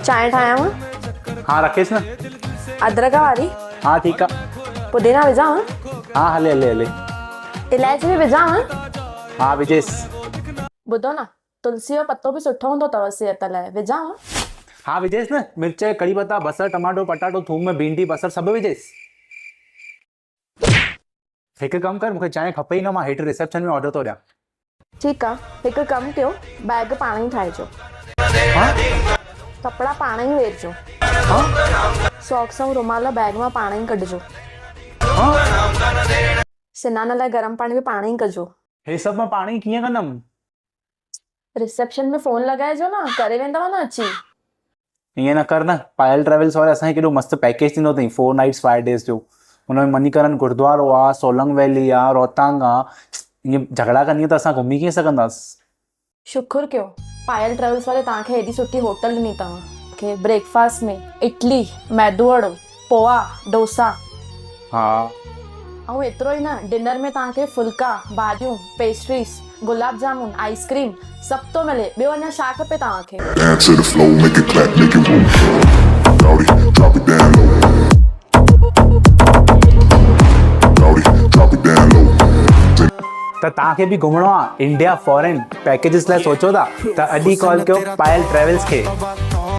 چانهه ٺاهيانو؟ ها رکيس نه. ادرڪ واري؟ ها ٺيڪ آ. پودينا وجهانو؟ ها هلي هلي هلي. الائچي به وجهانو؟ ها وجهيس. ٻڌو نه تلسي جو پتو به سٺو هوندو اٿو صحت لاء وجهانو؟ ها وجهيس نه مرچ ڪڙي پتا بصر ٽماٽو پٽاٽو ٿوم ڀينڊي بصر سڀ وجهيس. هڪ ڪم ڪر مون کي چانهه کپي ئي نه مان هيٺ ريسيپشن ۾ آرڊر ٿو ڏيان. ٺيڪ آ هڪ ڪم ڪيو بيگ پاڻ ئي ٺاهجو. ها؟ ڪپڙا پاڻ ئي ويرجو. ها؟ ساڪس ۽ رومال بيگ مان پاڻ ئي ڪڍجو. ها؟ سنان لاء گرم پاڻي به پاڻ ئي ڪجو. هي سڀ مان پاڻ ئي ڪيئن ڪندم؟ ريسيپشن ۾ فون لڳائجو نه ڪري ويندو نه اچي. ائين نه ڪر نه پايل ٽريولز واري اسان کي ڪيڏو مست پيڪيج ڏنو اٿئي فور نائٽس فائيو ڊيز جو ان ۾ منيڪرن گردوارو آ سولنگ ويلي آ روهتانگ آ ائين جهڳڙا ڪندينء ته اسان گهمي ڪيئن سگهنداس. شڪر ڪيو پايل ٽريولز واري توهان کي ايڏي سٺي هوٽل ڏني توهان کي بريڪ فاسٽ ۾ اٽلي ميدو وڙو پوها ڊوسا. ها. ۽ ايترو ئي نه ڊنر ۾ توهان کي ڦلڪا، ڀاڄيون، پيسٽريز، گلاب جامون، آئس ڪريم سڀ ٿو ملي ٻيو اڃا ڇا کپي توهان کي. Dance to the flow, make it clap, make it move. Shawty, drop it down low. Shawty, drop it down low. ته توهان کي به گهمڻو آ انڊيا فارين پيڪيجز لاء سوچو ٿا ته اڄ ئي ڪال ڪيو پايل ٽريولز کي.